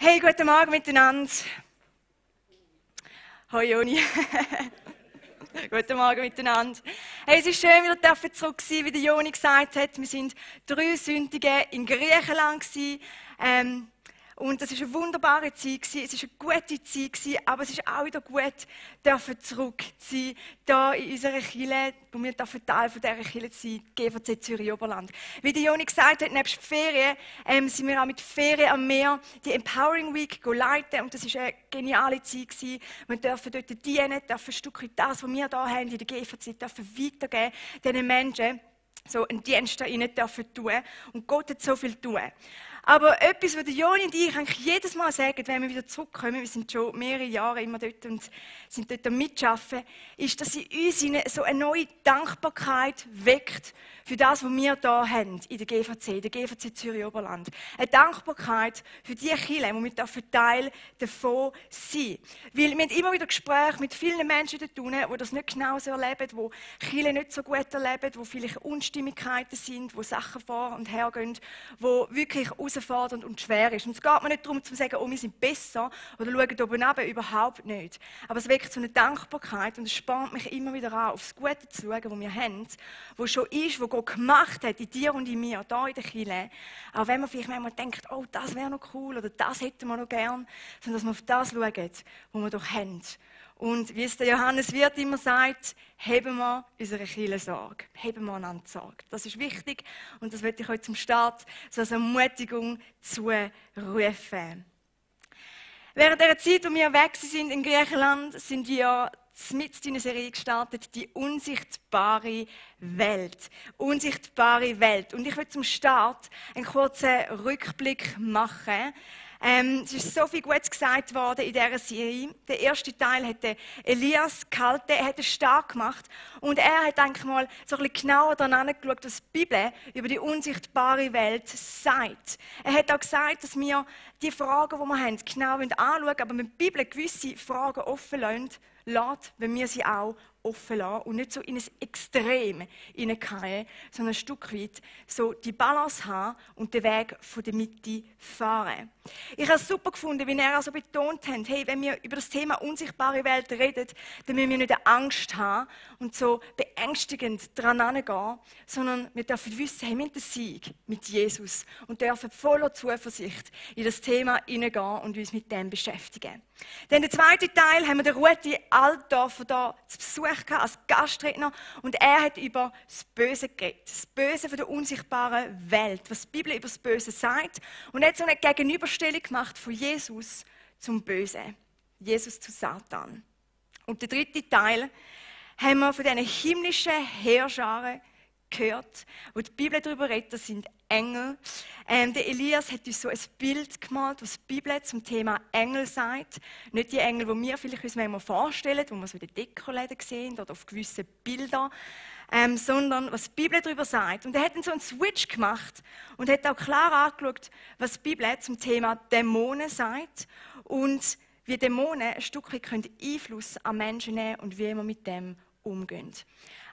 Hey, guten Morgen miteinander. Hoi Joni. Guten Morgen miteinander. Hey, es ist schön, wieder zurück zu sein, wie der Joni gesagt hat. Wir sind 3 Sündige in Griechenland und das war eine wunderbare Zeit. Es war eine gute Zeit, aber es ist auch wieder gut, zurück zu sein, hier in unserer Kirche, wo wir Teil von dieser Kirche sein, GVC Zürich-Oberland. Wie der Joni gesagt hat, nebst Ferien sind wir auch mit Ferien am Meer die Empowering Week leiten und das war eine geniale Zeit. Wir dürfen dort dienen, dürfen ein Stück das, was wir hier haben in der GVC, dürfen weitergeben diesen Menschen, so einen Dienst da rein dürfen tun und Gott hat so viel tun. Aber etwas, was Joni und ich eigentlich jedes Mal sagen, wenn wir wieder zurückkommen, wir sind schon mehrere Jahre immer dort und sind dort am Mitarbeiten, ist, dass sie uns so eine neue Dankbarkeit weckt für das, was wir hier haben in der GVC Zürich-Oberland. Eine Dankbarkeit für die Kirche, wo wir Teil davon sein. Weil wir haben immer wieder Gespräche mit vielen Menschen dort unten, die das nicht genau so erleben, die Kirche nicht so gut erleben, wo vielleicht Unstimmigkeiten sind, wo Sachen vor und her gehen, wo wirklich herausfordernd und schwer ist. Und es geht mir nicht darum, zu sagen, oh, wir sind besser oder schauen oben runter, überhaupt nicht. Aber es weckt so eine Dankbarkeit und es spornt mich immer wieder an, auf das Gute zu schauen, das wir haben, was schon ist, was Gott gemacht hat in dir und in mir, hier in der Kirche. Auch wenn man vielleicht manchmal denkt, oh, das wäre noch cool oder das hätten wir noch gern, sondern dass wir auf das schauen, was wir doch haben. Und wie es der Johannes Wirth immer sagt, heben wir unsere Kirche Sorge, heben wir einander Sorge. Das ist wichtig und das möchte ich euch zum Start so als Ermutigung zurufen. Während der Zeit, wo wir weg sind in Griechenland, sind wir mit in eine Serie gestartet, die unsichtbare Welt. Unsichtbare Welt. Und ich will zum Start einen kurzen Rückblick machen. Es ist so viel Gutes gesagt worden in dieser Serie. Der erste Teil hat Elias gehalten, er hat es stark gemacht und er hat eigentlich mal so ein bisschen genauer daran geschaut, was die Bibel über die unsichtbare Welt sagt. Er hat auch gesagt, dass wir die Fragen, die wir haben, genau anschauen wollen, aber mit der Bibel gewisse Fragen offen lässt, wenn wir sie auch offen lassen und nicht so in ein Extrem hineingehen, sondern ein Stück weit so die Balance haben und den Weg von der Mitte fahren. Ich habe es super gefunden, wie er also betont hat, hey, wenn wir über das Thema unsichtbare Welt reden, dann müssen wir nicht Angst haben und so beängstigend dran herangehen, sondern wir dürfen wissen, hey, wir haben den Sieg mit Jesus und dürfen voller Zuversicht in das Thema hineingehen und uns mit dem beschäftigen. Dann der zweite Teil haben wir den Ruti Altdorfer da zu Besuch gehabt, als Gastredner und er hat über das Böse geredet. Das Böse von der unsichtbaren Welt, was die Bibel über das Böse sagt. Und er hat so eine Gegenüberstellung gemacht von Jesus zum Bösen. Jesus zu Satan. Und der dritte Teil haben wir von diesen himmlischen Heerscharen gehört, wo die Bibel darüber redet, das sind Engel. Der Elias hat uns so ein Bild gemalt, was die Bibel zum Thema Engel sagt. Nicht die Engel, die wir vielleicht uns manchmal vorstellen, die wir so in den Dekoläden sehen oder auf gewissen Bildern, sondern was die Bibel darüber sagt. Und er hat dann so einen Switch gemacht und hat auch klar angeschaut, was die Bibel zum Thema Dämonen sagt und wie Dämonen ein Stück weit Einfluss an Menschen nehmen und wie wir mit dem umgehen.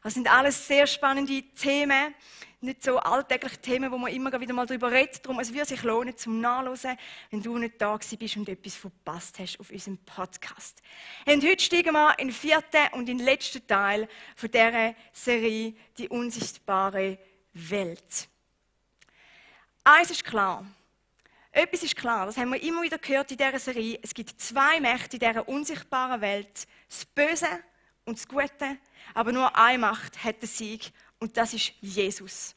Das sind alles sehr spannende Themen, nicht so alltägliche Themen, wo man immer wieder mal darüber redet. Darum, es würde sich lohnen zum Nachhören, wenn du nicht da bist und etwas verpasst hast auf unserem Podcast. Und heute steigen wir in den 4. und in den letzten Teil von dieser Serie, die unsichtbare Welt. Eins ist klar. Etwas ist klar, das haben wir immer wieder gehört in dieser Serie. Es gibt 2 Mächte in dieser unsichtbaren Welt. Das Böse und das Gute, aber nur eine Macht hat den Sieg und das ist Jesus.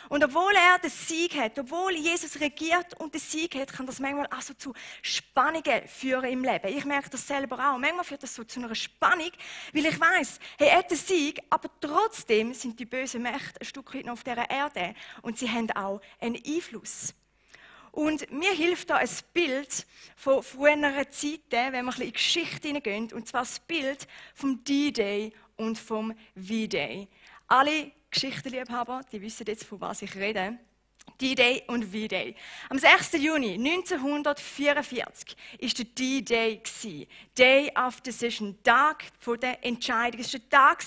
Und obwohl er den Sieg hat, obwohl Jesus regiert und den Sieg hat, kann das manchmal auch so zu Spannungen führen im Leben. Ich merke das selber auch. Manchmal führt das so zu einer Spannung, weil ich weiss, hey, er hat den Sieg, aber trotzdem sind die bösen Mächte ein Stück weit noch auf dieser Erde und sie haben auch einen Einfluss. Und mir hilft da ein Bild von früheren Zeiten, wenn wir ein bisschen in die Geschichte hineingehen, und zwar das Bild vom D-Day und vom V-Day. Alle Geschichtenliebhaber, die wissen jetzt, von was ich rede. D-Day und V-Day. Am 6. Juni 1944 war der D-Day. Day of Decision, Tag der Entscheidung. Es war der Tag,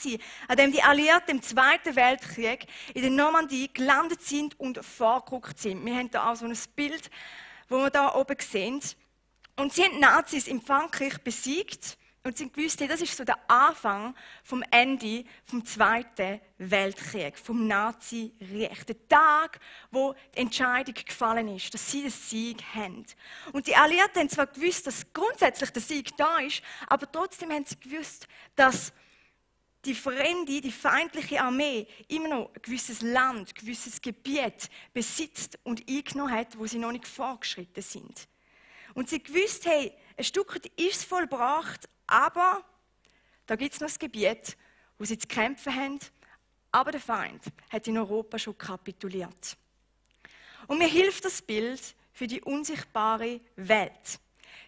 an dem die Alliierten im Zweiten Weltkrieg in der Normandie gelandet sind und vorgerückt sind. Wir haben hier auch so ein Bild, das wir hier oben sehen. Und sie haben die Nazis in Frankreich besiegt und sie gewusst, das ist so der Anfang vom Ende vom Zweiten Weltkrieg, vom Nazi-Reich. Der Tag, wo die Entscheidung gefallen ist, dass sie den Sieg haben. Und die Alliierten haben zwar gewusst, dass grundsätzlich der Sieg da ist, aber trotzdem haben sie gewusst, dass die fremde, die feindliche Armee immer noch ein gewisses Land, ein gewisses Gebiet besitzt und eingenommen hat, wo sie noch nicht vorgeschritten sind. Und sie gewusst, hey, ein Stück weit ist es vollbracht, aber da gibt es noch ein Gebiet, wo sie zu kämpfen haben. Aber der Feind hat in Europa schon kapituliert. Und mir hilft das Bild für die unsichtbare Welt.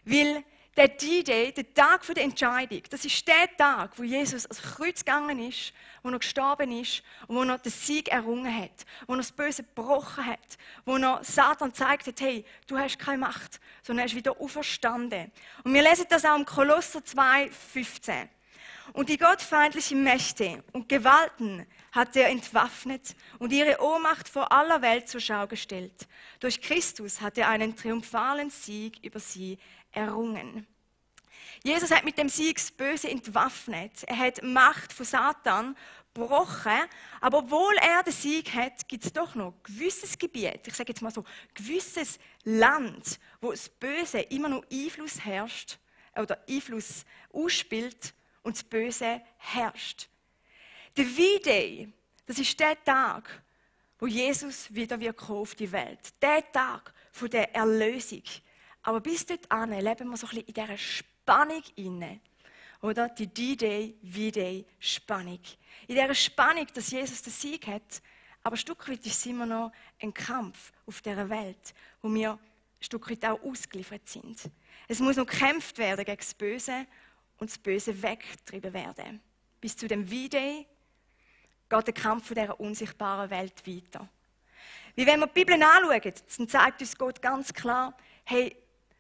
Weil der D-Day, der Tag der Entscheidung, das ist der Tag, wo Jesus ans Kreuz gegangen ist, wo er gestorben ist und wo er den Sieg errungen hat, wo er das Böse gebrochen hat, wo er Satan gezeigt hat, hey, du hast keine Macht, sondern er ist wieder auferstanden. Und wir lesen das auch im Kolosser 2,15. Und die gottfeindlichen Mächte und Gewalten hat er entwaffnet und ihre Ohnmacht vor aller Welt zur Schau gestellt. Durch Christus hat er einen triumphalen Sieg über sie errungen. Jesus hat mit dem Sieg das Böse entwaffnet. Er hat die Macht von Satan gebrochen. Aber obwohl er den Sieg hat, gibt es doch noch ein gewisses Gebiet, ich sage jetzt mal so, ein gewisses Land, wo das Böse immer noch Einfluss herrscht oder Einfluss ausspielt und das Böse herrscht. Der V-Day, das ist der Tag, wo Jesus wieder kommen auf die Welt. Der Tag von der Erlösung. Aber bis dahin leben wir so ein bisschen in dieser Spannung inne, oder? Die D-Day, V-Day-Spannung. In dieser Spannung, dass Jesus den Sieg hat, aber ein Stück weit ist es immer noch ein Kampf auf dieser Welt, wo wir ein Stück weit auch ausgeliefert sind. Es muss noch gekämpft werden gegen das Böse und das Böse weggetrieben werden. Bis zu dem V-Day geht der Kampf von dieser unsichtbaren Welt weiter. Wie wenn wir die Bibel anschauen, dann zeigt uns Gott ganz klar, hey,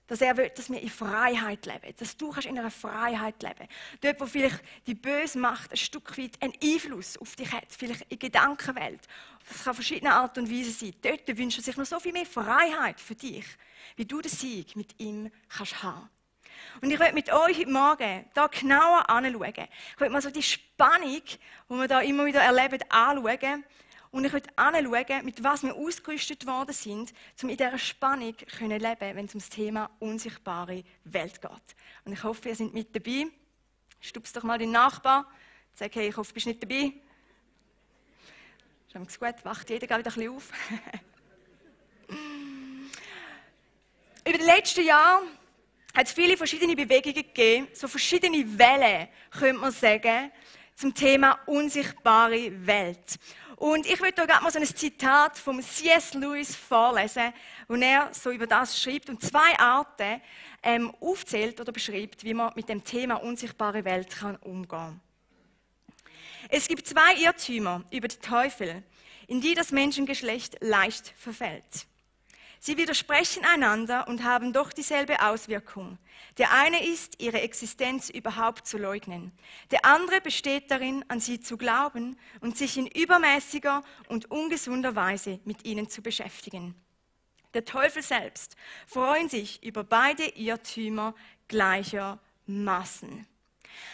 dass er will, dass wir in Freiheit leben, dass du in einer Freiheit leben kannst. Dort, wo vielleicht die böse Macht ein Stück weit einen Einfluss auf dich hat, vielleicht in die Gedankenwelt. Das kann verschiedene Art und Weise sein. Dort wünscht er sich noch so viel mehr Freiheit für dich, wie du den Sieg mit ihm kannst haben. Und ich möchte mit euch heute Morgen da genauer anschauen. Ich möchte mal so die Spannung, die wir da immer wieder erleben, anschauen. Und ich möchte anschauen, mit was wir ausgerüstet worden sind, um in dieser Spannung zu leben, wenn es um das Thema unsichtbare Welt geht. Und ich hoffe, ihr seid mit dabei. Stupst doch mal den Nachbar. Sag, hey, ich hoffe, du bist nicht dabei. Ist gut, wacht jeder wieder ein bisschen auf. Über die letzten Jahre hat es viele verschiedene Bewegungen gegeben, so verschiedene Wellen, könnte man sagen, zum Thema unsichtbare Welt. Und ich möchte hier gerade mal so ein Zitat von C.S. Lewis vorlesen, wo er so über das schreibt und zwei Arten aufzählt oder beschreibt, wie man mit dem Thema unsichtbare Welt umgehen kann. Es gibt zwei Irrtümer über die Teufel, in die das Menschengeschlecht leicht verfällt. Sie widersprechen einander und haben doch dieselbe Auswirkung. Der eine ist, ihre Existenz überhaupt zu leugnen. Der andere besteht darin, an sie zu glauben und sich in übermäßiger und ungesunder Weise mit ihnen zu beschäftigen. Der Teufel selbst freut sich über beide Irrtümer gleichermaßen.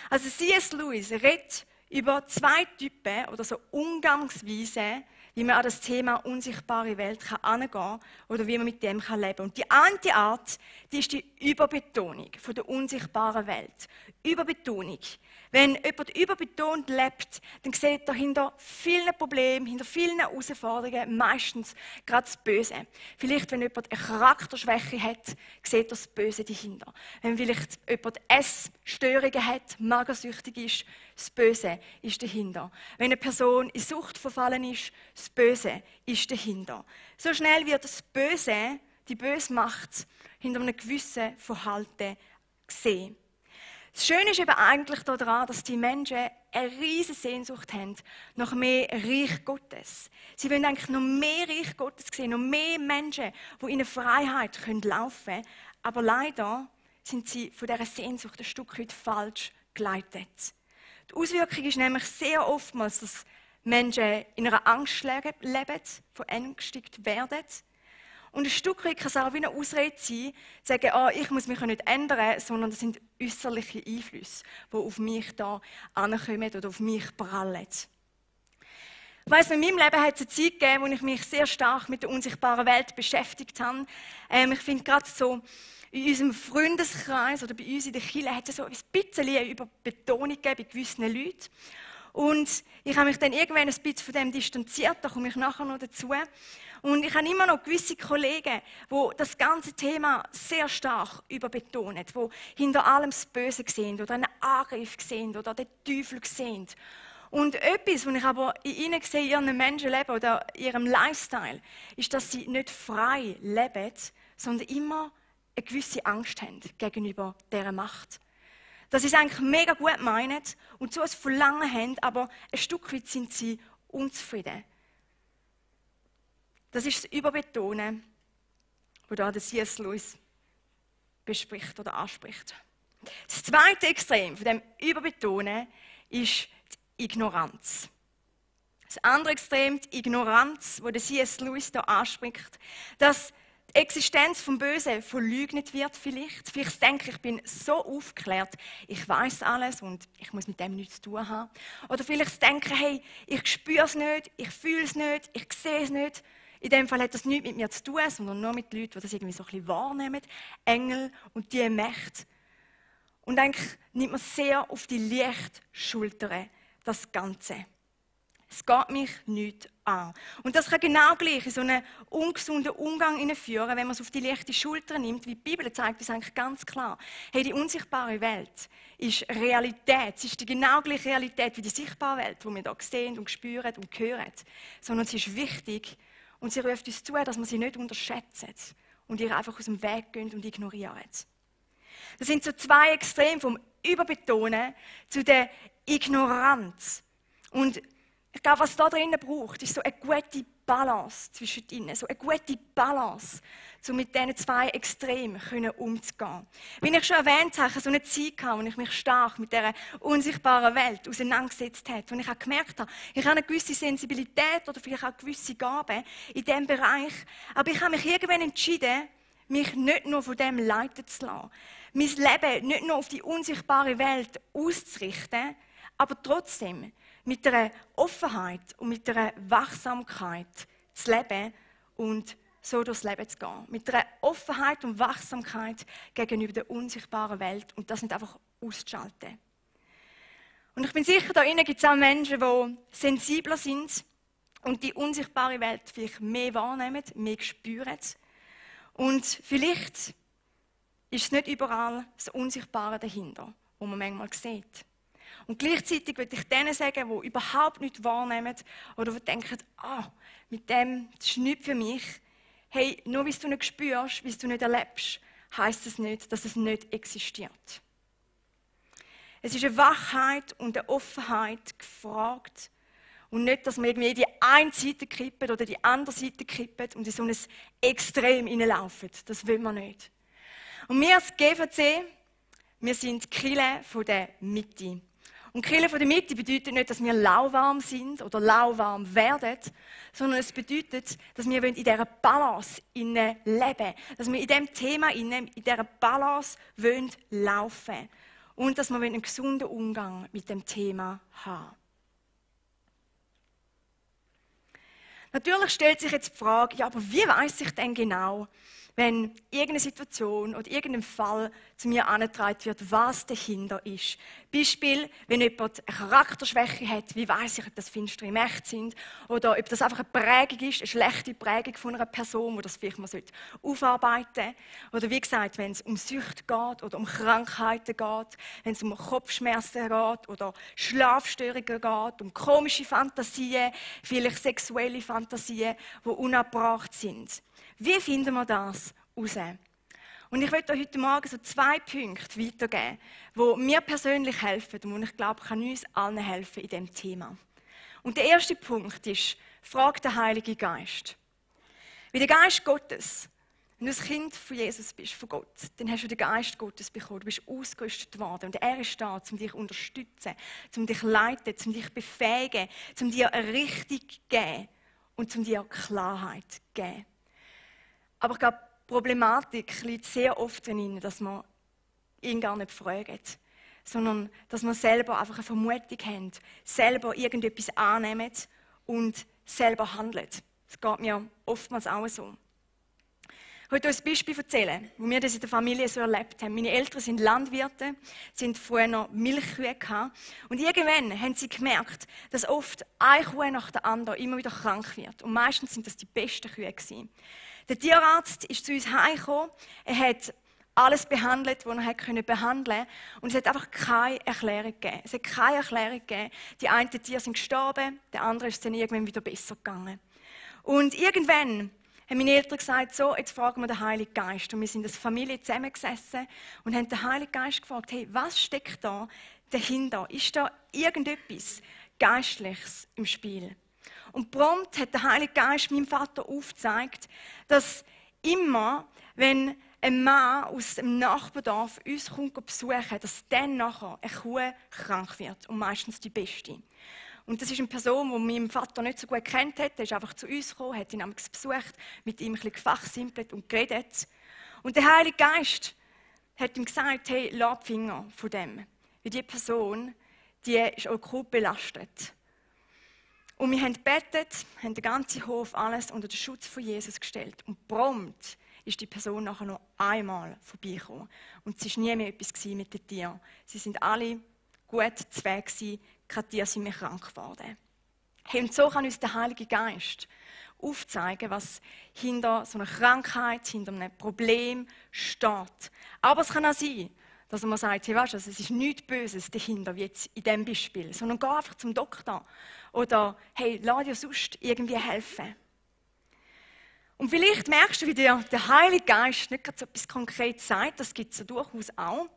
Also C.S. Lewis redet über zwei Typen oder so Umgangsweisen, wie man an das Thema unsichtbare Welt herangehen kann oder wie man mit dem leben kann. Und die eine Art, die ist die Überbetonung von der unsichtbaren Welt. Überbetonung. Wenn jemand überbetont lebt, dann sieht er hinter vielen Problemen, hinter vielen Herausforderungen meistens gerade das Böse. Vielleicht, wenn jemand eine Charakterschwäche hat, sieht er das Böse dahinter. Wenn vielleicht jemand Essstörungen hat, magersüchtig ist, das Böse ist dahinter. Wenn eine Person in Sucht verfallen ist, das Böse ist dahinter. So schnell wird das Böse, die böse Macht, hinter einem gewissen Verhalten gesehen. Das Schöne ist eben eigentlich daran, dass die Menschen eine riesige Sehnsucht haben nach mehr Reich Gottes. Sie wollen eigentlich noch mehr Reich Gottes sehen, noch mehr Menschen, die in eine Freiheit laufen können. Aber leider sind sie von dieser Sehnsucht ein Stück weit falsch geleitet. Die Auswirkung ist nämlich sehr oftmals, dass Menschen in einer Angst leben, verängstigt werden. Und ein Stück weit kann es auch wie eine Ausrede sein, zu sagen, oh, ich muss mich nicht ändern, sondern das sind äußerliche Einflüsse, die auf mich da ankommen oder auf mich prallen. Ich weiss, in meinem Leben hat es eine Zeit gegeben, wo ich mich sehr stark mit der unsichtbaren Welt beschäftigt habe. Ich finde gerade so, in unserem Freundeskreis oder bei uns in der Kirche hat es so ein bisschen eine Überbetonung gegeben bei gewissen Leuten. Und ich habe mich dann irgendwann ein bisschen von dem distanziert, da komme ich nachher noch dazu. Und ich habe immer noch gewisse Kollegen, die das ganze Thema sehr stark überbetonen, die hinter allem das Böse sehen oder einen Angriff sehen oder den Teufel sehen. Und etwas, was ich aber in ihnen sehe, in ihrem Menschenleben oder in ihrem Lifestyle, ist, dass sie nicht frei leben, sondern immer eine gewisse Angst haben gegenüber dieser Macht. Dass sie es eigentlich mega gut meinen und so ein Verlangen haben, aber ein Stück weit sind sie unzufrieden. Das ist das Überbetonen, das hier der C.S. Lewis bespricht oder anspricht. Das zweite Extrem von dem Überbetonen ist die Ignoranz. Das andere Extrem, die Ignoranz, wo der C.S. Lewis hier anspricht, dass die Existenz vom Bösen verleugnet wird vielleicht. Vielleicht denke ich bin so aufgeklärt, ich weiß alles und ich muss mit dem nichts zu tun haben. Oder vielleicht denke hey, ich spüre es nicht, ich fühle es nicht, ich sehe es nicht. In dem Fall hat das nichts mit mir zu tun, sondern nur mit Leuten, die das irgendwie so ein bisschen wahrnehmen. Engel und die Mächte. Und eigentlich nimmt man sehr auf die leichte Schulter das Ganze. Es geht mich nichts an. Und das kann genau gleich in so einen ungesunden Umgang hineinführen, wenn man es auf die leichte Schulter nimmt. Wie die Bibel zeigt uns eigentlich ganz klar. Hey, die unsichtbare Welt ist Realität. Sie ist die genau gleiche Realität wie die sichtbare Welt, die wir hier sehen und spüren und hören. Sondern sie ist wichtig und sie ruft uns zu, dass wir sie nicht unterschätzen und ihr einfach aus dem Weg gehen und ignorieren. Das sind so zwei Extreme vom Überbetonen zu der Ignoranz. Und ich glaube, was da drinnen braucht, ist so eine gute Balance zwischen ihnen, so eine gute Balance, um mit diesen zwei Extremen umzugehen. Wie ich schon erwähnt habe, so eine Zeit gehabt, wo ich mich stark mit dieser unsichtbaren Welt auseinandergesetzt habe, wo ich auch gemerkt habe, ich habe eine gewisse Sensibilität oder vielleicht auch gewisse Gaben in diesem Bereich, aber ich habe mich irgendwann entschieden, mich nicht nur von dem leiten zu lassen, mein Leben nicht nur auf die unsichtbare Welt auszurichten, aber trotzdem mit einer Offenheit und mit einer Wachsamkeit zu leben und so durchs Leben zu gehen. Mit einer Offenheit und Wachsamkeit gegenüber der unsichtbaren Welt und das nicht einfach auszuschalten. Und ich bin sicher, da innen gibt es auch Menschen, die sensibler sind und die unsichtbare Welt vielleicht mehr wahrnehmen, mehr spüren. Und vielleicht ist es nicht überall das Unsichtbare dahinter, was man manchmal sieht. Und gleichzeitig würde ich denen sagen, die überhaupt nichts wahrnehmen oder die denken, mit dem, das ist nichts für mich. Hey, nur weil du nicht spürst, weil du nicht erlebst, heisst es nicht, dass es nicht existiert. Es ist eine Wachheit und eine Offenheit gefragt. Und nicht, dass wir irgendwie die eine Seite kippen oder die andere Seite kippen und in so ein Extrem hineinlaufen. Das will man nicht. Und wir als GVC, wir sind die Kirche von der Mitte. Und die Kirche von der Mitte bedeutet nicht, dass wir lauwarm sind oder lauwarm werden, sondern es bedeutet, dass wir in dieser Balance leben wollen. Dass wir in diesem Thema, in dieser Balance laufen wollen. Und dass wir einen gesunden Umgang mit dem Thema haben. Natürlich stellt sich jetzt die Frage, ja, aber wie weiss ich denn genau, wenn irgendeine Situation oder irgendein Fall zu mir angetragen wird, was dahinter ist. Beispiel, wenn jemand eine Charakterschwäche hat, wie weiss ich, ob das finstere Mächte sind oder ob das einfach eine Prägung ist, eine schlechte Prägung von einer Person, die das vielleicht mal aufarbeiten sollte. Oder wie gesagt, wenn es um Sucht geht oder um Krankheiten geht, wenn es um Kopfschmerzen geht oder Schlafstörungen geht, um komische Fantasien, vielleicht sexuelle Fantasien, die unabbracht sind. Wie finden wir das heraus? Und ich möchte euch heute Morgen so 2 Punkte weitergeben, die mir persönlich helfen und ich glaube, kann uns allen helfen in diesem Thema. Und der erste Punkt ist, frag den Heiligen Geist. Weil der Geist Gottes, wenn du ein Kind von Jesus bist, von Gott, dann hast du den Geist Gottes bekommen, du bist ausgerüstet worden und er ist da, um dich zu unterstützen, um dich zu leiten, um dich zu befähigen, um dir eine Richtung zu geben und um dir Klarheit zu geben. Aber ich glaube, die Problematik liegt sehr oft darin, dass man ihn gar nicht fragen, sondern dass man selber einfach eine Vermutung haben, selber irgendetwas annehmen und selber handeln. Das geht mir oftmals auch so. Ich möchte euch ein Beispiel erzählen, wo wir das in der Familie so erlebt haben. Meine Eltern sind Landwirte, sind früher noch Milchkühe gehabt. Und irgendwann haben sie gemerkt, dass oft eine Kuh nach der anderen immer wieder krank wird. Und meistens sind das die besten Kühe gewesen. Der Tierarzt ist zu uns heimgekommen. Er hat alles behandelt, was er behandeln konnte. Und es hat einfach keine Erklärung gegeben. Es hat keine Erklärung gegeben. Die einen Tiere sind gestorben, der andere ist dann irgendwann wieder besser gegangen. Und irgendwann haben meine Eltern gesagt, so, jetzt fragen wir den Heiligen Geist. Und wir sind als Familie zusammengesessen und haben den Heiligen Geist gefragt, hey, was steckt da dahinter? Ist da irgendetwas Geistliches im Spiel? Und prompt hat der Heilige Geist meinem Vater aufgezeigt, dass immer, wenn ein Mann aus dem Nachbardorf uns kommt besuchen, dass dann nachher eine Kuh krank wird. Und meistens die beste. Und das ist eine Person, die mein Vater nicht so gut kennt hat. Er ist einfach zu uns gekommen, hat ihn besucht, mit ihm ein bisschen gefachsimpelt und geredet. Und der Heilige Geist hat ihm gesagt, hey, lass die Finger von dem. Weil diese Person, die ist okkult belastet. Und wir haben gebetet, haben den ganzen Hof alles unter den Schutz von Jesus gestellt. Und prompt ist die Person nachher noch einmal vorbeigekommen. Und es war nie mehr etwas mit den Tieren. Sie sind alle gut zu Weg gewesen. Keine Tiere sind mehr krank geworden. Hey, und so kann uns der Heilige Geist aufzeigen, was hinter so einer Krankheit, hinter einem Problem steht. Aber es kann auch sein, dass man sagt, hey, weißt du, es ist nichts Böses dahinter, wie jetzt in diesem Beispiel, sondern geh einfach zum Doktor. Oder, hey, lass dir sonst irgendwie helfen. Und vielleicht merkst du, wie dir der Heilige Geist nicht gerade so etwas Konkretes sagt, das gibt es ja durchaus auch.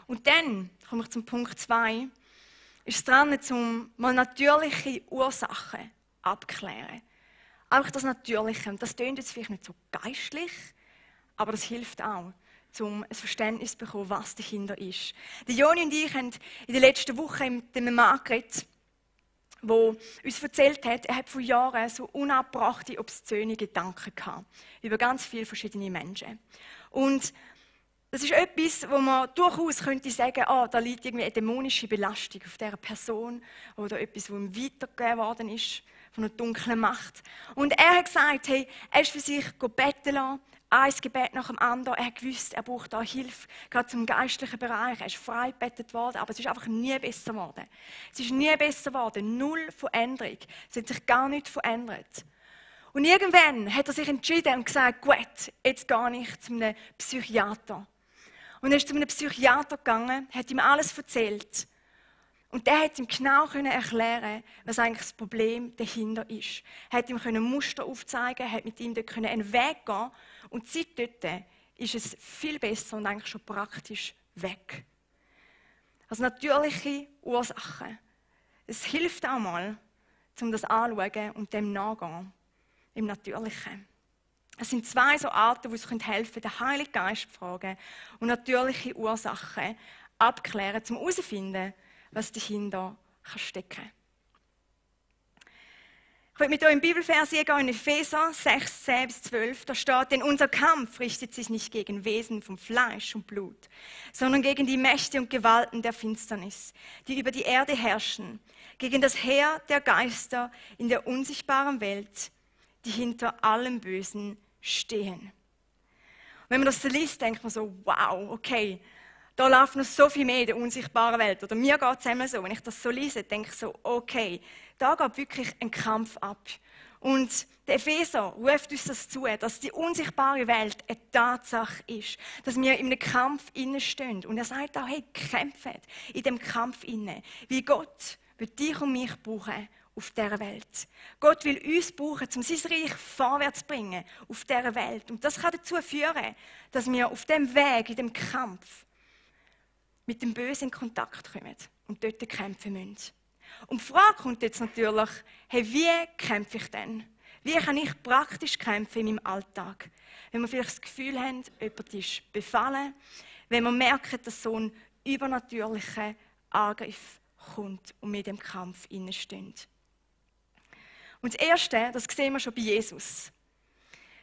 Und dann komme ich zum Punkt 2, ist es dran, um mal natürliche Ursachen abzuklären. Einfach das Natürliche. Und das klingt jetzt vielleicht nicht so geistlich, aber das hilft auch, um ein Verständnis zu bekommen, was dahinter ist. Der Joni und ich haben in der letzten Woche mit einem Mann geredet, der uns erzählt hat, er hat vor Jahren so unabbrachte, obszöne Gedanken gehabt über ganz viele verschiedene Menschen. Und das ist etwas, wo man durchaus könnte sagen, da liegt irgendwie eine dämonische Belastung auf dieser Person oder etwas, was ihm weitergegeben worden ist von einer dunklen Macht. Und er hat gesagt, hey, er ist für sich beten lassen, ein Gebet nach dem anderen. Er hat gewusst, er braucht da Hilfe, gerade zum geistlichen Bereich. Er ist frei gebetet worden, aber es ist einfach nie besser geworden. Es ist nie besser geworden, null Veränderung. Es hat sich gar nichts verändert. Und irgendwann hat er sich entschieden und gesagt, gut, jetzt gehe ich zu einem Psychiater. Und er ist zu einem Psychiater gegangen, hat ihm alles erzählt. Und der hat ihm genau erklären, was eigentlich das Problem dahinter ist. Er hat ihm Muster aufzeigen, hat mit ihm dort einen Weg gehen. Und seit dort ist es viel besser und eigentlich schon praktisch weg. Also natürliche Ursachen. Es hilft auch mal, um das anzuschauen und dem nachzugehen. Im Natürlichen. Es sind zwei so Arten, die uns helfen können, den Heiligen Geist zu fragen und natürliche Ursachen abklären, um herauszufinden, was dahinter stecken kann. Ich will mit euch im Bibelvers gehen, in Epheser 6, 10 bis 12. Da steht, denn unser Kampf richtet sich nicht gegen Wesen von Fleisch und Blut, sondern gegen die Mächte und Gewalten der Finsternis, die über die Erde herrschen, gegen das Heer der Geister in der unsichtbaren Welt, die hinter allem Bösen stehen. Und wenn man das so liest, denkt man so, wow, okay, da läuft noch so viel mehr in der unsichtbaren Welt. Oder mir geht es immer so, wenn ich das so lese, denke ich so, okay, da geht wirklich ein Kampf ab. Und der Epheser ruft uns das zu, dass die unsichtbare Welt eine Tatsache ist, dass wir in einem Kampf stehen. Und er sagt auch, hey, kämpft in dem Kampf inne, wie Gott wird dich und mich brauchen auf dieser Welt. Gott will uns brauchen, um sein Reich vorwärts zu bringen auf dieser Welt. Und das kann dazu führen, dass wir auf dem Weg, in dem Kampf, mit dem Bösen in Kontakt kommen und dort kämpfen müssen. Und die Frage kommt jetzt natürlich, hey, wie kämpfe ich denn? Wie kann ich praktisch kämpfen in meinem Alltag? Wenn wir vielleicht das Gefühl haben, jemand ist befallen, wenn wir merken, dass so ein übernatürlicher Angriff kommt und wir in dem Kampf stehen. Und das Erste, das sehen wir schon bei Jesus.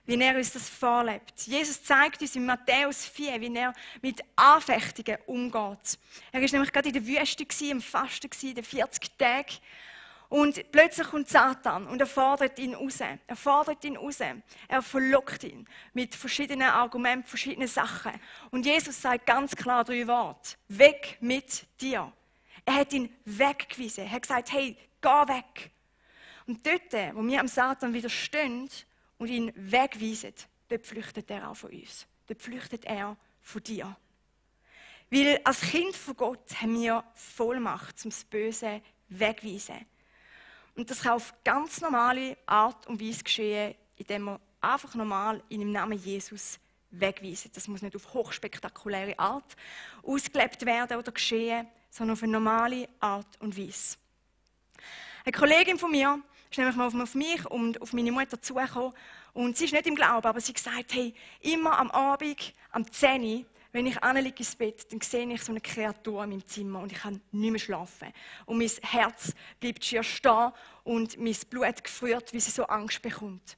wie er uns das vorlebt. Jesus zeigt uns in Matthäus 4, wie er mit Anfechtungen umgeht. Er war nämlich gerade in der Wüste, im Fasten, in den 40 Tagen. Und plötzlich kommt Satan und er fordert ihn raus. Er fordert ihn raus. Er verlockt ihn mit verschiedenen Argumenten, verschiedenen Sachen. Und Jesus sagt ganz klar 3 Worte. Weg mit dir. Er hat ihn weggewiesen. Er hat gesagt, hey, geh weg. Und dort, wo wir am Satan widerstehen und ihn wegweisen, dort flüchtet er auch von uns. Dort flüchtet er von dir. Weil als Kind von Gott haben wir Vollmacht, um das Böse wegzuweisen. Und das kann auf ganz normale Art und Weise geschehen, indem wir einfach normal in dem Namen Jesus wegweisen. Das muss nicht auf hochspektakuläre Art ausgelebt werden oder geschehen, sondern auf eine normale Art und Weise. Eine Kollegin von mir ist nämlich mal auf mich und auf meine Mutter zugekommen. Und sie ist nicht im Glauben, aber sie hat gesagt, hey, immer am Abend, am 10 Uhr, wenn ich liege ins Bett, dann sehe ich so eine Kreatur in meinem Zimmer und ich kann nicht mehr schlafen. Und mein Herz bleibt schier stehen und mein Blut gefriert, wie sie so Angst bekommt.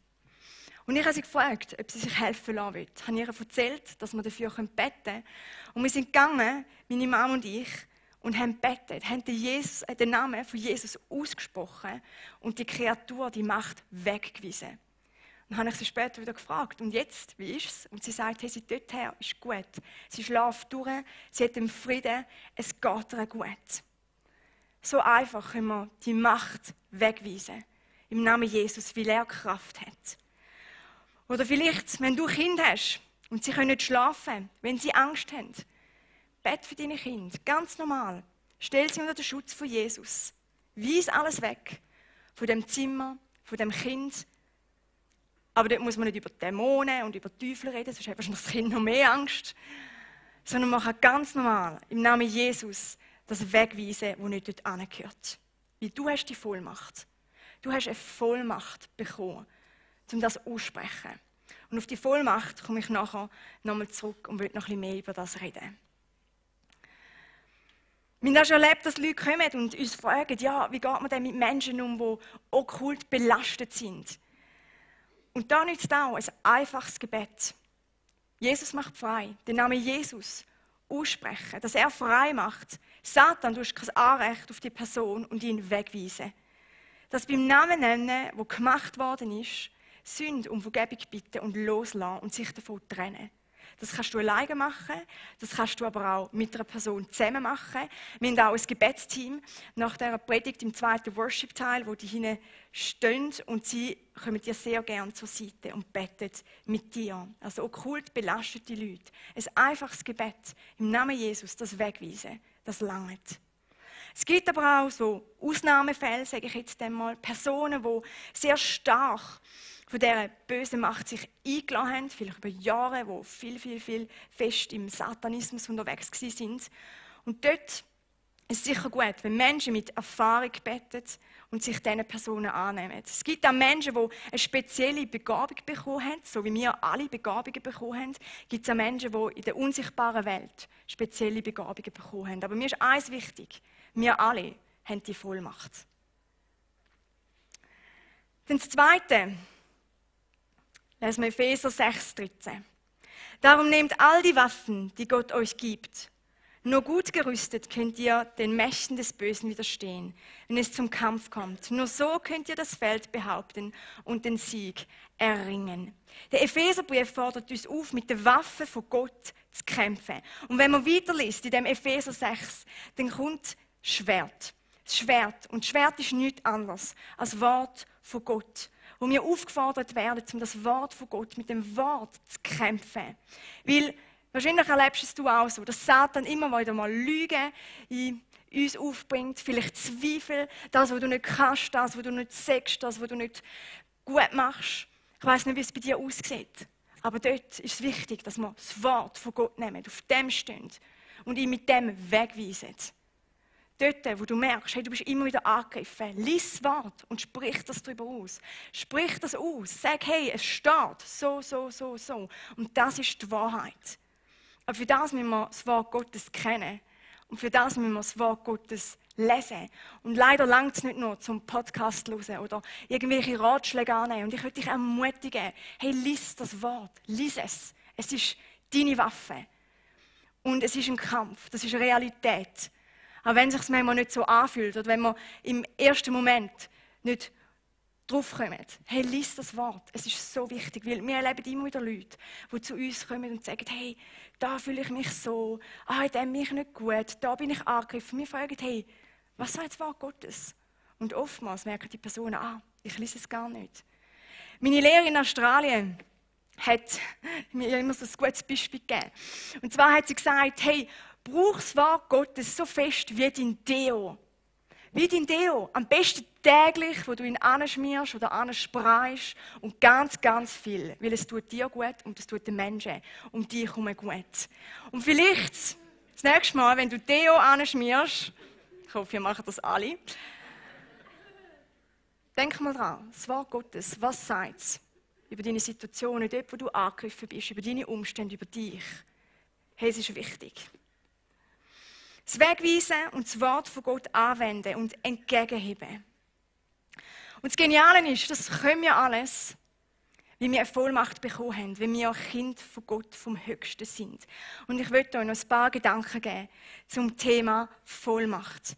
Und ich habe sie gefragt, ob sie sich helfen lassen will. Ich habe ihr erzählt, dass wir dafür beten können. Und wir sind gegangen, meine Mama und ich, und haben gebetet, haben den Namen von Jesus ausgesprochen und die Kreatur, die Macht weggewiesen. Dann habe ich sie später wieder gefragt, und jetzt, wie ist es? Und sie sagt, hey, sie dorthin ist gut. Sie schläft durch, sie hat den Frieden, es geht ihr gut. So einfach können wir die Macht wegweisen, im Namen Jesus, weil er Kraft hat. Oder vielleicht, wenn du Kinder hast und sie können nicht schlafen, wenn sie Angst haben, bett für deine Kinder, ganz normal. Stell sie unter den Schutz von Jesus. Weise alles weg, von dem Zimmer, von dem Kind. Aber dort muss man nicht über Dämonen und über Teufel reden, sonst hat wahrscheinlich das Kind noch mehr Angst. Sondern man kann ganz normal im Namen Jesus das wegweisen, das nicht dort angehört. Weil du hast die Vollmacht. Du hast eine Vollmacht bekommen, um das auszusprechen. Und auf die Vollmacht komme ich nachher nochmal zurück und will noch ein bisschen mehr über das reden. Wir haben auch schon erlebt, dass Leute kommen und uns fragen, ja, wie geht man denn mit Menschen um, die okkult belastet sind? Und da nützt auch ein einfaches Gebet. Jesus macht frei. Den Namen Jesus aussprechen, dass er frei macht. Satan, du hast kein Anrecht auf die Person und ihn wegweisen. Das beim Namen nennen, wo gemacht worden ist, Sünde um Vergebung bitten und loslassen und sich davon trennen. Das kannst du alleine machen, das kannst du aber auch mit einer Person zusammen machen. Wir haben auch ein Gebetsteam nach dieser Predigt im 2. Worship-Teil, wo die hinten stehen und sie kommen dir sehr gerne zur Seite und beten mit dir. Also okkult belastete Leute. Ein einfaches Gebet im Namen Jesus, das wegweisen, das langt. Es gibt aber auch so Ausnahmefälle, sage ich jetzt einmal, Personen, die sehr stark von dieser bösen Macht sich eingeladen haben, vielleicht über Jahre, die viel fest im Satanismus unterwegs sind. Und dort ist es sicher gut, wenn Menschen mit Erfahrung beten und sich diesen Personen annehmen. Es gibt auch Menschen, die eine spezielle Begabung bekommen haben, so wie wir alle Begabungen bekommen haben, gibt es auch Menschen, die in der unsichtbaren Welt spezielle Begabungen bekommen haben. Aber mir ist eins wichtig, wir alle haben die Vollmacht. Dann das Zweite, lesen wir Epheser 6,13. Darum nehmt all die Waffen, die Gott euch gibt. Nur gut gerüstet könnt ihr den Mächten des Bösen widerstehen, wenn es zum Kampf kommt. Nur so könnt ihr das Feld behaupten und den Sieg erringen. Der Epheserbrief fordert uns auf, mit den Waffen von Gott zu kämpfen. Und wenn man weiterliest in dem Epheser 6, dann kommt Schwert. Das Schwert. Und Schwert ist nichts anderes als Wort von Gott. Wo wir aufgefordert werden, um das Wort von Gott mit dem Wort zu kämpfen. Weil wahrscheinlich erlebst du auch so, dass Satan immer wieder mal Lügen in uns aufbringt, vielleicht Zweifel, das, was du nicht kannst, das, was du nicht sagst, das, was du nicht gut machst. Ich weiss nicht, wie es bei dir aussieht, aber dort ist es wichtig, dass wir das Wort von Gott nehmen, auf dem stehen und ihn mit dem wegweisen. Dort, wo du merkst, hey, du bist immer wieder angegriffen, lies das Wort und sprich das darüber aus. Sprich das aus. Sag, hey, es steht so. Und das ist die Wahrheit. Aber für das müssen wir das Wort Gottes kennen Und für das müssen wir das Wort Gottes lesen. Und leider langt es nicht nur zum Podcast hören oder irgendwelche Ratschläge annehmen. Und ich möchte dich ermutigen, hey, lies das Wort, lies es. Es ist deine Waffe. Und es ist ein Kampf, das ist eine Realität. Auch wenn es sich manchmal nicht so anfühlt oder wenn man im ersten Moment nicht draufkommen. Hey, lies das Wort. Es ist so wichtig, weil wir erleben immer wieder Leute, die zu uns kommen und sagen, hey, da fühle ich mich so, in dem bin ich nicht gut, da bin ich angegriffen. Wir fragen, hey, was sagt das Wort Gottes? Und oftmals merken die Personen, ich lese es gar nicht. Meine Lehrerin in Australien hat mir immer so ein gutes Beispiel gegeben. Und zwar hat sie gesagt, hey, brauch das Wort Gottes so fest wie dein Deo. Wie dein Deo. Am besten täglich, wo du ihn anschmierst oder ansprayst. Und ganz, ganz viel. Weil es tut dir gut und es tut den Menschen um dich herum gut. Und vielleicht das nächste Mal, wenn du Deo anschmierst, ich hoffe, ihr macht das alle, denk mal dran, das Wort Gottes, was sagt es über deine Situation, dort, wo du angegriffen bist, über deine Umstände, über dich. Hey, es ist wichtig. Das Wegweisen und das Wort von Gott anwenden und entgegenheben. Und das Geniale ist, das können wir alles, wie wir eine Vollmacht bekommen haben, wenn wir Kind von Gott, vom Höchsten sind. Und ich möchte euch noch ein paar Gedanken geben zum Thema Vollmacht.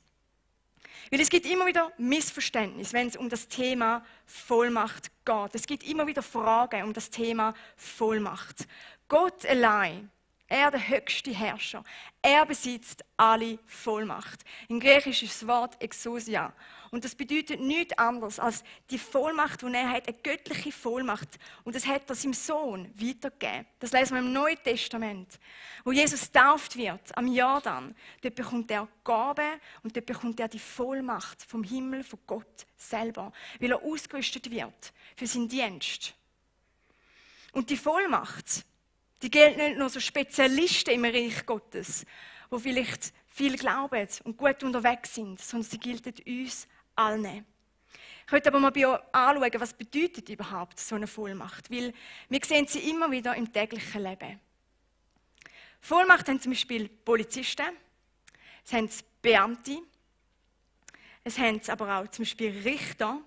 Weil es gibt immer wieder Missverständnisse, wenn es um das Thema Vollmacht geht. Es gibt immer wieder Fragen um das Thema Vollmacht. Gott allein, er der höchste Herrscher, er besitzt alle Vollmacht. Im Griechisch ist das Wort Exousia. Und das bedeutet nichts anderes als die Vollmacht, die er hat, eine göttliche Vollmacht. Und das hat er seinem Sohn weitergegeben. Das lesen wir im Neuen Testament. Wo Jesus getauft wird, am Jordan, dort bekommt er Gaben und dort bekommt er die Vollmacht vom Himmel, von Gott selber, weil er ausgerüstet wird für seinen Dienst. Und die Vollmacht, die gilt nicht nur so Spezialisten im Reich Gottes, die vielleicht viel glauben und gut unterwegs sind, sondern sie gilt uns allen. Ich möchte aber mal bei euch anschauen, was bedeutet überhaupt so eine Vollmacht, weil wir sehen sie immer wieder im täglichen Leben. Vollmacht haben zum Beispiel Polizisten, es haben Beamte, es haben aber auch zum Beispiel Richter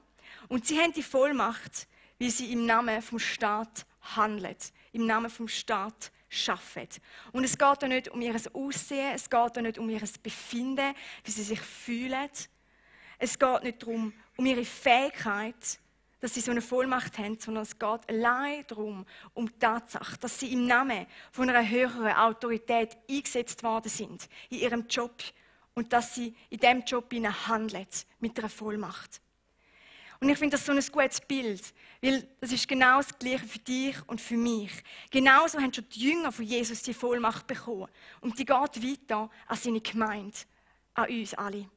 und sie haben die Vollmacht, wie sie im Namen vom Staat handeln, im Namen vom Staat arbeiten. Und es geht da nicht um ihr Aussehen, es geht da nicht um ihr Befinden, wie sie sich fühlen. Es geht nicht darum, um ihre Fähigkeit, dass sie so eine Vollmacht haben, sondern es geht allein darum, um die Tatsache, dass sie im Namen von einer höheren Autorität eingesetzt worden sind, in ihrem Job, und dass sie in diesem Job handeln, mit einer Vollmacht. Und ich finde das so ein gutes Bild, weil das ist genau das Gleiche für dich und für mich. Genauso haben schon die Jünger von Jesus die Vollmacht bekommen. Und die geht weiter an seine Gemeinde, an uns alle.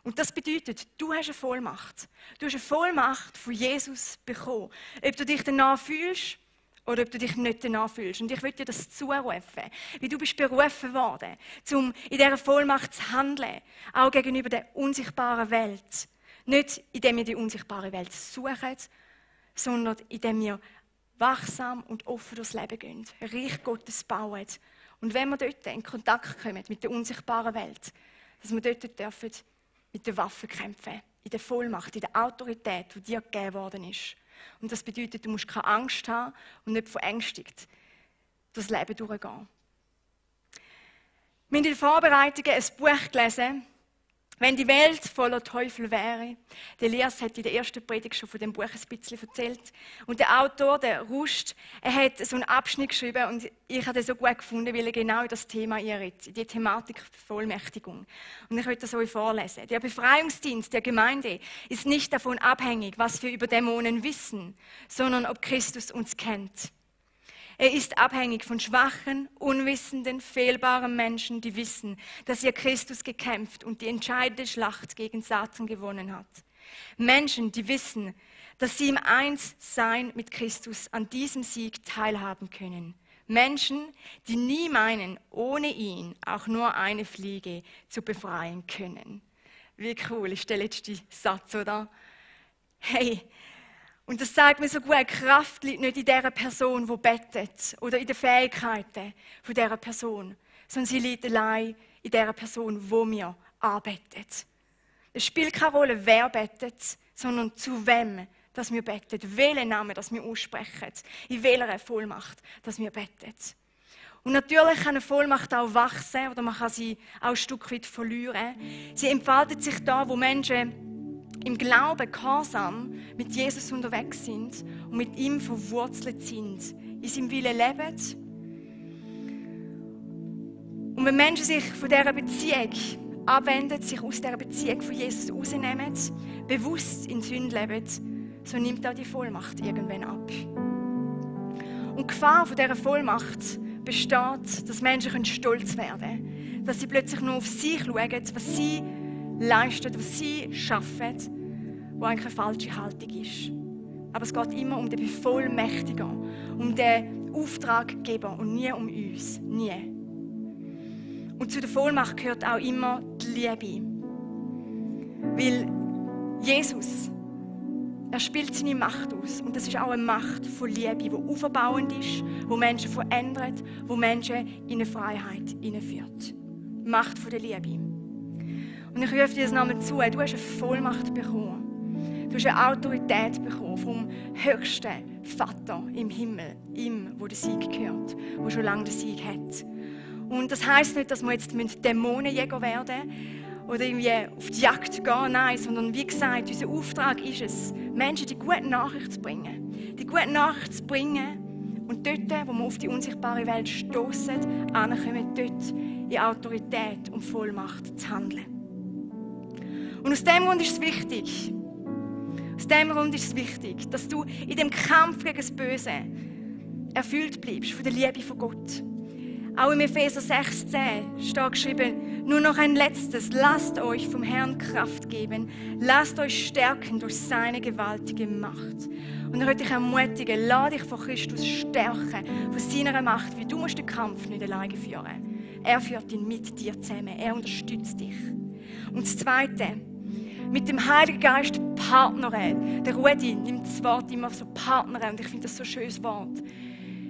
Und das bedeutet, du hast eine Vollmacht. Du hast eine Vollmacht von Jesus bekommen. Ob du dich danach fühlst oder ob du dich nicht danach fühlst. Und ich will dir das zurufen, weil du bist berufen worden, um in dieser Vollmacht zu handeln, auch gegenüber der unsichtbaren Welt. Nicht, indem wir die unsichtbare Welt suchen, sondern indem wir wachsam und offen durchs Leben gehen, Reich Gottes bauen. Und wenn wir dort in Kontakt kommen mit der unsichtbaren Welt, dass wir dort dürfen mit der Waffe kämpfen, in der Vollmacht, in der Autorität, die dir gegeben worden ist. Und das bedeutet, du musst keine Angst haben und nicht verängstigt durchs Leben durchgehen. Wir haben in den Vorbereitungen ein Buch gelesen, «Wenn die Welt voller Teufel wäre». Der Elias hat in der ersten Predigt schon von dem Buch ein bisschen erzählt. Und der Autor, der Rust, er hat so einen Abschnitt geschrieben und ich habe den so gut gefunden, weil er genau in das Thema einredet, in die Thematik Vollmächtigung. Und ich möchte das euch vorlesen. Der Befreiungsdienst der Gemeinde ist nicht davon abhängig, was wir über Dämonen wissen, sondern ob Christus uns kennt. Er ist abhängig von schwachen, unwissenden, fehlbaren Menschen, die wissen, dass ihr Christus gekämpft und die entscheidende Schlacht gegen Satan gewonnen hat. Menschen, die wissen, dass sie im Einssein mit Christus an diesem Sieg teilhaben können. Menschen, die nie meinen, ohne ihn auch nur eine Fliege zu befreien können. Wie cool ist der letzte Satz, oder? Hey, Und das sagt mir so gut, Kraft liegt nicht in der Person, die bettet, oder in den Fähigkeiten von dieser Person, sondern sie liegt allein in der Person, die mir anbetet. Es spielt keine Rolle, wer bettet, sondern zu wem dass wir beten, welchen Namen dass wir aussprechen, in welcher Vollmacht dass wir beten. Und natürlich kann eine Vollmacht auch wachsen oder man kann sie auch ein Stück weit verlieren. Sie entfaltet sich da, wo Menschen im Glauben gehorsam mit Jesus unterwegs sind und mit ihm verwurzelt sind, in seinem Willen leben. Und wenn Menschen sich von dieser Beziehung abwenden, sich aus dieser Beziehung von Jesus rausnehmen, bewusst in Sünde leben, so nimmt auch die Vollmacht irgendwann ab. Und die Gefahr von dieser Vollmacht besteht, dass Menschen stolz werden können, dass sie plötzlich nur auf sich schauen, was sie leisten, was sie schaffen, wo eigentlich eine falsche Haltung ist. Aber es geht immer um den Bevollmächtiger, um den Auftraggeber und nie um uns. Nie. Und zu der Vollmacht gehört auch immer die Liebe. Weil Jesus, er spielt seine Macht aus. Und das ist auch eine Macht von Liebe, die aufbauend ist, die Menschen verändert, die Menschen in eine Freiheit hineinführt. Macht von der Liebe. Und ich rufe dir das nochmal zu. Du hast eine Vollmacht bekommen. Du hast eine Autorität bekommen vom höchsten Vater im Himmel, ihm, wo der Sieg gehört, wo schon lange den Sieg hat. Und das heisst nicht, dass wir jetzt Dämonenjäger werden oder irgendwie auf die Jagd gehen, nein, sondern wie gesagt, unser Auftrag ist es, Menschen die gute Nachricht zu bringen. Die gute Nachricht zu bringen und dort, wo wir auf die unsichtbare Welt stoßen, ankommen, dort in Autorität und Vollmacht zu handeln. Und aus dem Grund ist es wichtig, dass du in dem Kampf gegen das Böse erfüllt bleibst von der Liebe von Gott. Auch im Epheser 6,10 steht geschrieben, nur noch ein letztes, lasst euch vom Herrn Kraft geben, lasst euch stärken durch seine gewaltige Macht. Und ich möchte dich ermutigen, lass dich von Christus stärken, von seiner Macht, weil du musst den Kampf nicht alleine führen. Er führt ihn mit dir zusammen, er unterstützt dich. Und das Zweite, mit dem Heiligen Geist partnern. Der Rudi nimmt das Wort immer so partnern und ich finde das so ein schönes Wort.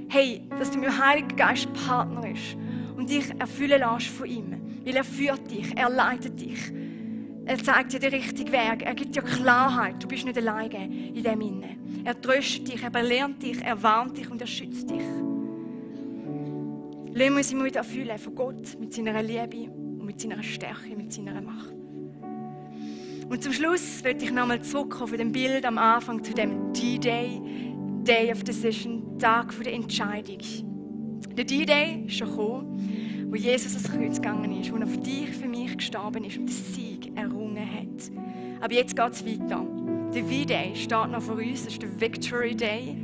Hey, dass du mit dem Heiligen Geist partnerst und dich erfüllen lässt von ihm. Weil er führt dich, er leitet dich. Er zeigt dir den richtigen Weg, er gibt dir Klarheit. Du bist nicht alleine in dem Inne. Er tröstet dich, er belehrt dich, er warnt dich und er schützt dich. Lassen wir uns immer wieder erfüllen von Gott mit seiner Liebe und mit seiner Stärke, mit seiner Macht. Und zum Schluss möchte ich nochmal zurückkommen von dem Bild am Anfang zu dem D-Day, Day of Decision, Tag der Entscheidung. Der D-Day ist schon gekommen, wo Jesus ans Kreuz gegangen ist, wo er für dich, für mich gestorben ist und den Sieg errungen hat. Aber jetzt geht es weiter. Der V-Day steht noch vor uns, das ist der Victory Day.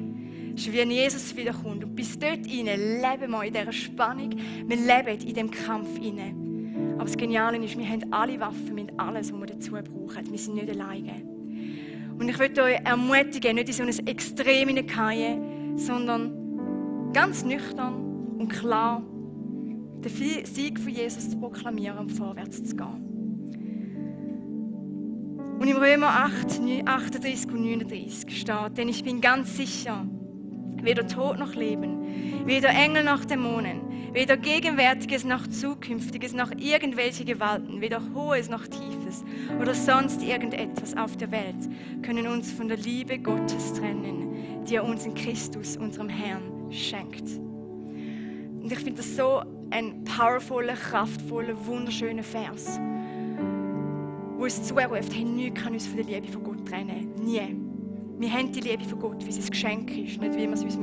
Das ist, wie Jesus wiederkommt. Und bis dort hinein leben wir in dieser Spannung, wir leben in diesem Kampf hinein. Aber das Geniale ist, wir haben alle Waffen, wir haben alles, was wir dazu brauchen. Wir sind nicht alleine. Und ich möchte euch ermutigen, nicht in so ein Extrem hineinzugehen, sondern ganz nüchtern und klar den Sieg von Jesus zu proklamieren und vorwärts zu gehen. Und im Römer 8, 38 und 39 steht, denn ich bin ganz sicher, weder Tod noch Leben, weder Engel noch Dämonen, weder Gegenwärtiges noch Zukünftiges noch irgendwelche Gewalten, weder Hohes noch Tiefes oder sonst irgendetwas auf der Welt können uns von der Liebe Gottes trennen, die er uns in Christus, unserem Herrn, schenkt. Und ich finde das so ein powervoller, kraftvoller, wunderschöner Vers, wo es zuruft, hey, nichts kann uns von der Liebe von Gott trennen. Nie. Wir haben die Liebe von Gott, wie sie ein Geschenk ist, nicht wie wir es uns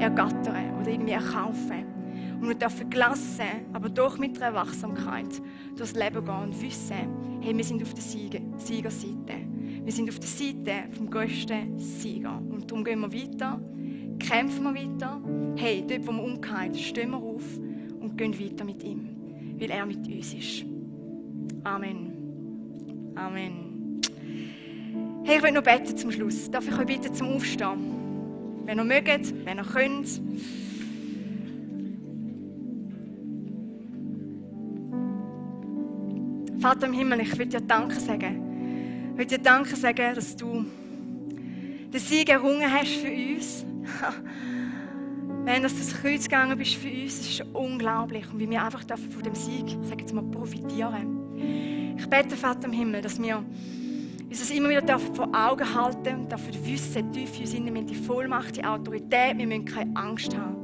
ergattern oder irgendwie erkaufen. Und wir dürfen gelassen, aber doch mit einer Wachsamkeit durchs Leben gehen und wissen, hey, wir sind auf der Siegerseite. Wir sind auf der Seite vom grössten Sieger. Und darum gehen wir weiter, kämpfen wir weiter. Hey, dort, wo wir umgehen, stehen wir auf und gehen weiter mit ihm, weil er mit uns ist. Amen. Amen. Hey, ich will noch beten zum Schluss. Darf ich euch bitten zum Aufstehen? Wenn ihr mögt, wenn ihr könnt. Vater im Himmel, ich will dir Danke sagen. Ich will dir Danke sagen, dass du den Sieg errungen hast für uns. Wenn du das Kreuz gegangen bist für uns, das ist unglaublich. Und wie wir einfach von dem Sieg, sag jetzt mal, profitieren. Ich bete, Vater im Himmel, dass wir uns das immer wieder vor Augen halten und dafür wissen, tief in uns innen, wir haben die Vollmacht, die Autorität, wir müssen keine Angst haben.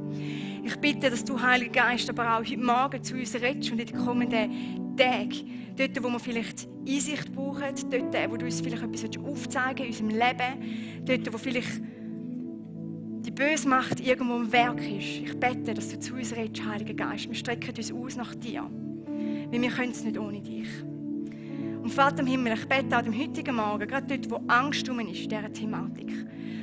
Ich bitte, dass du, Heiliger Geist, aber auch heute Morgen zu uns redest und in den kommenden Tagen, dort, wo wir vielleicht Einsicht brauchen, dort, wo du uns vielleicht etwas aufzeigen willst in unserem Leben, dort, wo vielleicht die böse Macht irgendwo im Werk ist. Ich bete, dass du zu uns redest, Heiliger Geist. Wir strecken uns aus nach dir, weil wir können es nicht ohne dich. Und Vater im Himmel, ich bete an dem heutigen Morgen, gerade dort, wo Angst ist in dieser Thematik,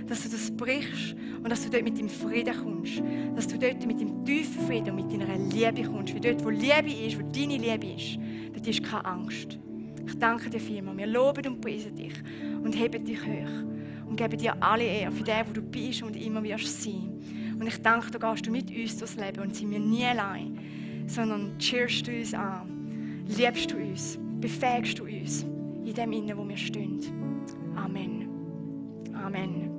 dass du das brichst und dass du dort mit dem Frieden kommst. Dass du dort mit dem tiefen Frieden und mit deiner Liebe kommst. Weil dort, wo Liebe ist, wo deine Liebe ist, dort ist keine Angst. Ich danke dir vielmals. Wir loben und preisen dich und heben dich hoch. Und geben dir alle Ehre für das, wo du bist und immer wirst sein. Und ich danke, du gehst mit uns durchs Leben und sind wir nie allein, sondern cheerst du uns an, liebst du uns, befähigst du uns in dem Innen, wo wir stehen. Amen. Amen.